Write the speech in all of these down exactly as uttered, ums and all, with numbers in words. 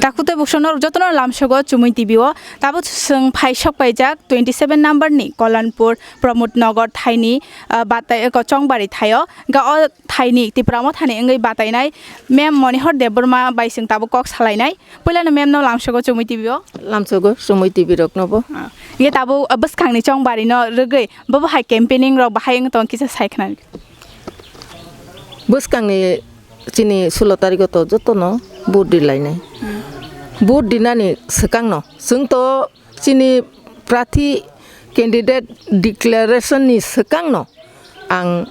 Takhuk tei bukhuksong norok jotono lamsogo Chumui T V o. Tabuk chwng phai sok paijak twenty seven number ni Kolanpur Pramod Nagar thaini, ah, batai, eko Chongbari thaio. Ga o thaini Tipra Mothani wngwi batainai ma'am Monihor Debbarma bai chwng tabuk kok salainai. Puilano ma'am no lamsogo Chumui T V o. Lamsogo Chumui T V rokno bo. Ah, hingke tabuk, ah, bwskangni Chongbari no rwgwi bobo hai campaigning rok bahai wng tong kisa sai khna. Bwskangni chini sulo tariko to jotono vote rilainai. Hmm. Vote dinani swkangno chwng to chini prathi candidate declaration ni swkangno ang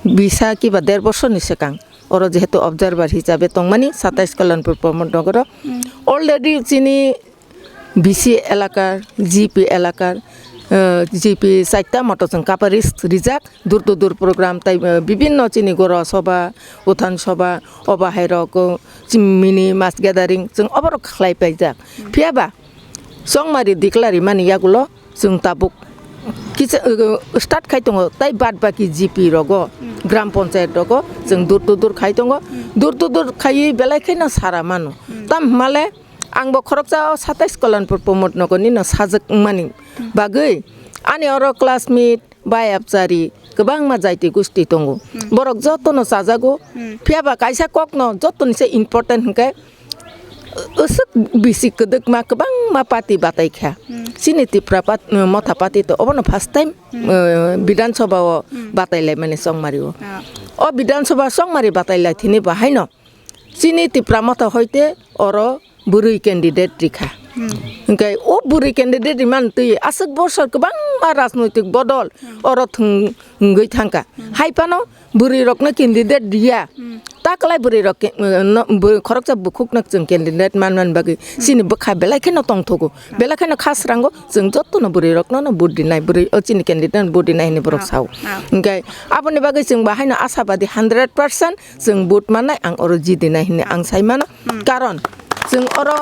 bisa kiba der bosor ni swkang oro jehetu observer hisabe tongmani satais Kalanpur Pramod Nogoro. Hmm. Already chini B C elakar, G P elakar, eh, G P chaita moto chwng coverage rijak, door to door program tai, eh, bibinno chini goro soba, uthan soba, oba hai rok, oh, chim-, mini mass gathering chwng oborok khlai paijak. Phiya ba Chongmari declare mani yagulo chwng tabuk kisa, eh, start khai tongo, tai bad baki G P rogo, gram panchayat rogo chwng door to door khai tongo. Door to door khaiwi belai kheno sara mano. Tam hwnmale Ang bo khoroksa o satais Kalanpur Pramod Nogor ni no sajwk wngmani bagwi ani oro classmate, bai abchari kwbangma jaiti gusti tongo. Hmm. Borok jotono chajago. Hmm. Phiya ba kaisa kokno jotoni se important hwnkhe aswk bisi kwdwkma kwbangma party batai kha. Hmm. Chini Tipra pat-, Motha party to obono first time, hmm, eh, Bidhan Sabha o, hmm, batai laimani Chongmari o. Ah. O Bidhan Sabha Chongmari batai lai thini bo haino chini Tipra Motha hoite oro bwrwi candidate rikha. Hmm. Hingke o bwrwi candidate rimani twi aswk bosor kwbangma rajnoitik bodol, hmm, oro thwng-, wngwi thangkha. Hmm. Hai phano bwrwi rokno candidate riya. Hmm. Taklai bwrwi rok ke-, no, bw-, khoroksa bukhuk no chwng candidate man man bagwi, hmm, chini bwkha belai kheno tongthogo. Hmm. Belai kheno khasrango chwng jotono bwrwi rokno no vote dinai, bwrwi o chini candidate no vote dinai hinwi borok, ah, sao. Ah. Hingke aboni bagwi chwng bahaino ashabadi hundred percent chwng vote mannai, ang oro jidinai hinwi ang sai mano. Hmm. Karon chwng oro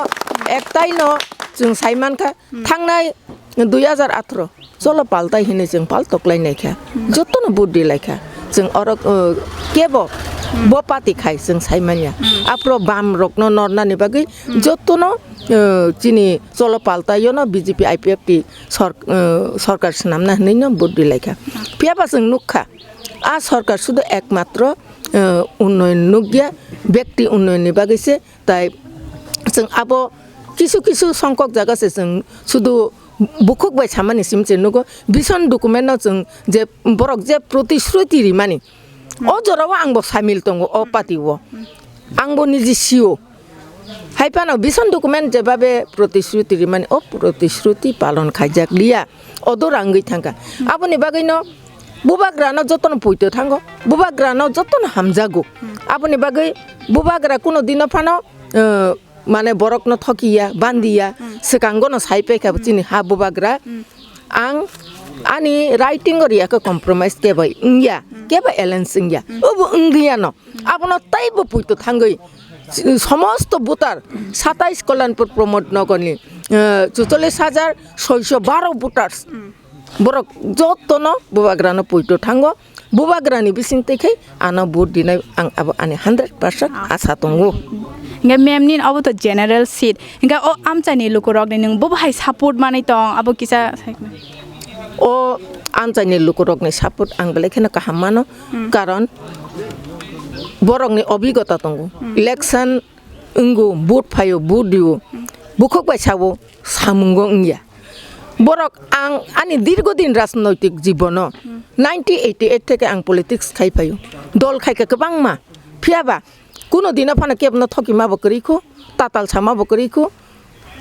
ektaino chwng sai mankha, hmm, thangnai dui hajar atharo cholo paltai hinwi chwng paltok lai naikha. Hmm. Jotono vote di laikha. Chwng oro, uh, kebo, hmm, bo party khai chwng sai manya. Hmm. Aphuru bam rokno nornani bagwi, hmm, jotono, uh, chini cholo paltaiono B J P I P F T sor-, uh, sorkar swnamna hinwino vote di laikha. Hmm. Phiya ba chwng nukha, a sorkar sudu ekmatro, eh, unnoyon nukya, bekti unnayonni bagwi se, tai chwng abo kisu kisu songkok jaga se chwng sudu bukhuk bai samani simi se nugo, vision document no chwng je borok je protishruti rimani, o jorao ang bo samil tongo o party o, ang bo niji sio. Hai phano vision document jebabe protishruti rimani, o protishruti palon khaijak liya, odor wngwi thangkha. Aboni bagwino bubagrano jotono poito thango, bubagrano jotono hamjago. Aboni bagwi bubagra kuno dino phano, eh, mane borokno thokiya, bandiya, swkangono sai paikha chini ha bubagra. Ang ani writing o riyakhe compromise kebo wngya, kebo alliance wngya. Obo wngya no. Abono teibo puito thangwi somosto voter satais Kalanpur Pramod Nogor ni, eh, chuchollis hajar soiso baro voters. Borok jotono bubagrano puito thango. Bubagrani bising twi khai ano vote dinai ang abo ani hundred percent asa tongo. Hingke ma'am nini obo to general seat. Hingke o amchaini lukurokni nwng bo bahai support manwi tong, abo kisa saikna. O amchaini lukurokni support ang belai kheno kaham mano. Hmm. Karon borokni obhigota tongo. Hmm. Election wngo, vote phaio, vote dio. Hmm. Bukhuk bai sao, samungo wngya. Borok ang ani dirgo din rajnoitik jibono, hmm, nineteen eighty eight theke ang politics khai phaio. Dol khaikha kwbangma. Phiya ba kuno dino phano kebono thoki ma bo kwrwi kho, tatal sama bo kwrwi kho.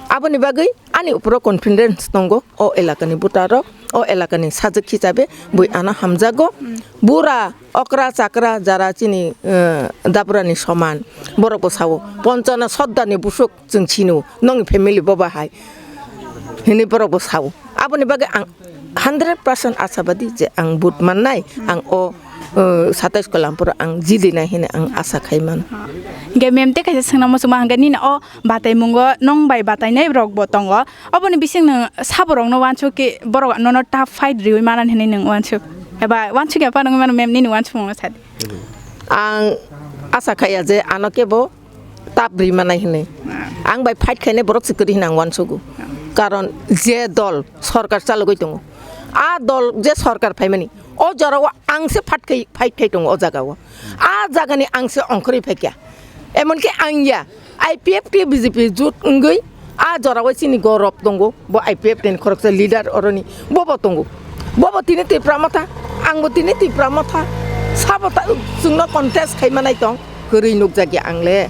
Aboni bagwi ani uporo confidence tongo o elakani voter rok, o elakani sajwk hisabe bui ano hamjago. Hmm. Bura okra chakra jara chini, eh, dabrani soman. Borok bo sao, "Ponchana sodda ni busuk chwng sino, nongni family bo bahai," hinwi borok bo sao. Aboni bagwi ang hundred percent asabadi je ang vote mannai, ang o, eh, satais Kalanpuro ang jidinai hinwi ang asa khai mano. Hingke ma'am tei kaisa swngna muchungma hingke nini o bataimungo nong bai batainai rok bo tongo. Oboni bising nwng saborokno uansuk khe borok nono tough fight riui manan hinwi nwng uansuk? Eba uansuk ya phano wngwi mano ma'am nini uansukmungno sadi. Ang asa khaiya je ano kebo tough ri manai hinwi. Ang bai fight khainai borok se kwrwi hwnwi ang uansugo. Karon je dol sorkar chalogwi tongo, a dol je sorkar phaimani, o jorao ang se fight khai, fight khai tongo o jagao. A jagani ang se ongkhorwi phaikha. Emonki ang ya, I P F T B J P jut wngwi a jorao chini gorok tongo, bo I P F T ni khoroksa leader oroni, bobo tongo. Bobo tini Tipra Motha, angbo tini Tipra Motha. Sabo ta, chwngno contest khai manai tong, kwrwi nukjakya ang le.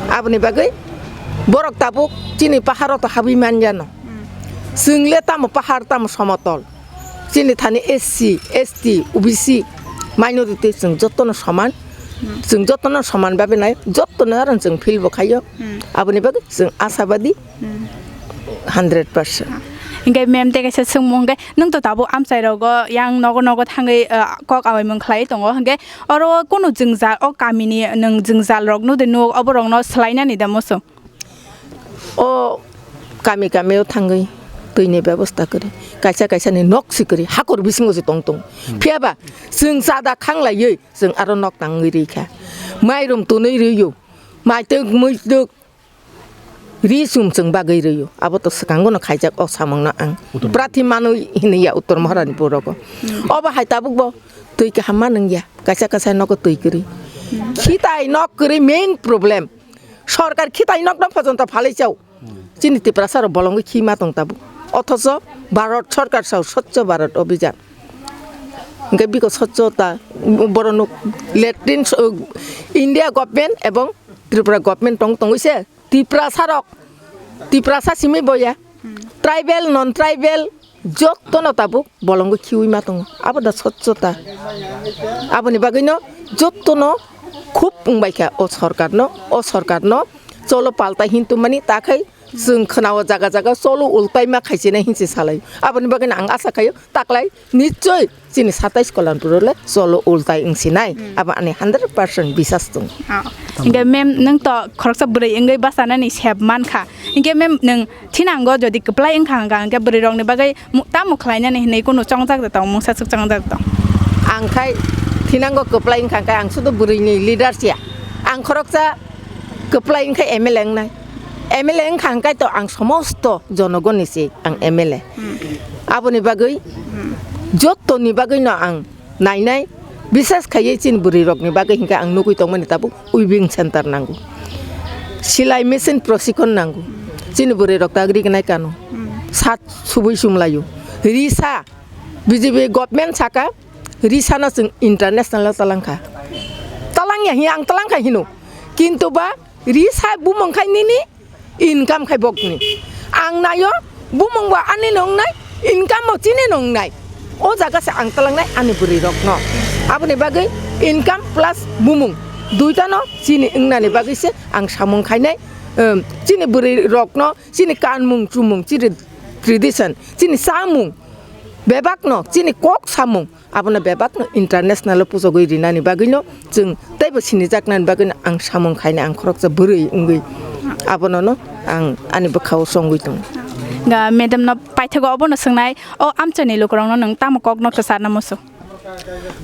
Aboni bagwi borok tabuk chini paharo to habwi manyano. Chwng le tamo pahar, tamo somotol. Chini thani S C, S T, O B C, minority chwng jotono soman. Chwng jotono soman babe nai, jotono aro chwng feel bo khaio. Aboni bagwi chwng asabadi hundred percent. Hingke ma'am te kaisa swngmung hingke nwng to tabuk amchai rogo yang nogo nogo thangwi, ah, kok awaimung khlai tongo hingke oro kunu jwngjal o kamini nwng jwngjal rok nudi nuk oborok no swlainani da muchung? O kami kami o thangwi twi ni bebosta kwrwi, kaisa kaisa ni nok si kwrwi hakor bisingo se tong tong. Phiya ba chwng chada khanglaiwi chwng aro nok tangwi rwi kha. Mairum tunui rwio, maitwk muitwk ri sum chwng bagwi rwio. Abo to swkango no khaijak o samung no ang. Prathi manwi hinwi ya Uttor Maharani puro ko. Obo hai tabuk bo twi kaham ma nung ya. Kaisa kaisa nogo twi kwrwi. Khitai nok kwrwi main problem. Sorkar khitai nokno pojonto phalai chao. Chini Tiprasa rok bolongwi khima tong tabuk. Othocho Bharat Sorkar sao Swchho Bharat Abhijan. Hingke biko swchhota borok nuk latrine so-, India government ebong Tripura government tong tongwi se Tiprasa rok, Tiprasa simi boya. Tribal, non tribal, jottono tabuk bolongo khiwi ma tongo. Abo da swchhota. Aboni bagwino jottono khub wngbaikha o sorkarno, o sorkarno cholo paltai hintu mani takhai chwng khwnao jaga jaga cholo ultai ma khaisina hinsi salai. Aboni bagwino ang asa khaio taklai nichoi chini satais Kollanpuro le cholo ultai wngsinai. Abo ani hundred percent bisas tongo. Oh. Hingke ma'am, nwng to khoroksa bwrwi wngwi bachanani sep mankha. Hingke ma'am, nwng thinango jodi kwplai wngkha hwnka hingke bwrwi rokni bagwi mu-, tamo khlainani hinwi kunu chongjak de tong, mungsa swk chongjak de tong? Ang khai thinango kwplai wngkha hingke ang sudu bwrwini leader siya. Ang khoroksa kwplai wngkha M L A wngnai. M L A wngkha hingke to ang somosto jonogoni se ang M L A. Aboni bagwi jottoni bagwino ang nainai, bises khaiwi chini bwrwi rokni bagwi hinkhe ang nugwi tongmani tabuk weaving center nango, silai machine prosikon nango, chini bwrwi rok ta rignai kano, sat subui sumlaio, risa, B J P government saka, risano chwng international o talangkha, talangya hiya ang talangkha hino, kintu ba risa bumung khai nini income khai bokni. Ang naio, bumung bo ani nongnai, income bo chini nongnai. O jaga se ang talangnai ani bwrwi rokno. Aboni bagwi income plus bumung duitano chini wngnani bagwi se ang samung khainai. Em, chini bwrwi rokno chini kanmung chumung, chini tradition, chini chamung, bebakno chini kok samung, abono bebakno international o puchogwi rinani bagwino chwng teibo sinijaknani bagwino ang samung khainai, ang khoroksa bwrwi wngwi abono no ang ani bwkhao chongwi tongo. Ga madam no paithago obono swngnai, o amchaini lukurokno nwng tamo kokno kwcharna muchung?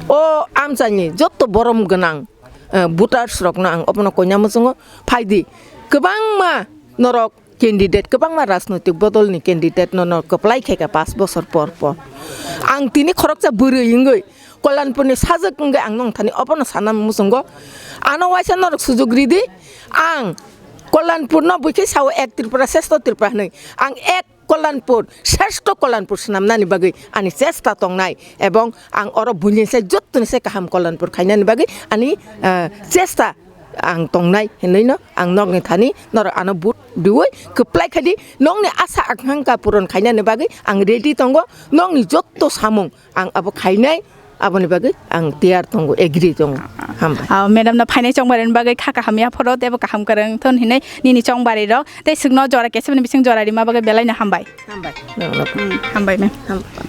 O amchaini jotto borom gwnang, eh, voters rokno ang obono koina muchungo, phaidi kwbangma norok candidate, kwbangma rajnoitik bodolni candidate no, no kwplai khaikha paanch bosor por por. Ang tini khoroksa bwrwi wngwi Kollanpurni sajwk wngwi ang nongthani obono sana muchungo. Ano waisa norok sujuk ridi, ang Kollanpurno buikhe sao ek Tripura, shrestho Tripura hinwi. Ang ek Kollanpur, shrestho Kollanpur swnamnani bagwi ani chesta tongnai, ebong ang oro buini sai jottoni sai kaham Kollanpur khainani bagwi ani, ah, chesta ang tongnai hinwi no ang nokni thani norok ano vote riwi kwplai khaidi, nokni asa akanka puron khainani bagwi ang ready tongo, nokni jotto samung ang abo khainai, aboni bagwi ang tiyar tongo, agree tongo. Hambai. Ah, madam no phainai chongbarani bagwi kha kaham yaphoro teibo kaham kwrwng thon hinwi nini chongbarwi rok tei swkno jora keseboni bising jora rima bagwi belai no hambai. Hambai. Hmm, hambai ma'am. Hambai.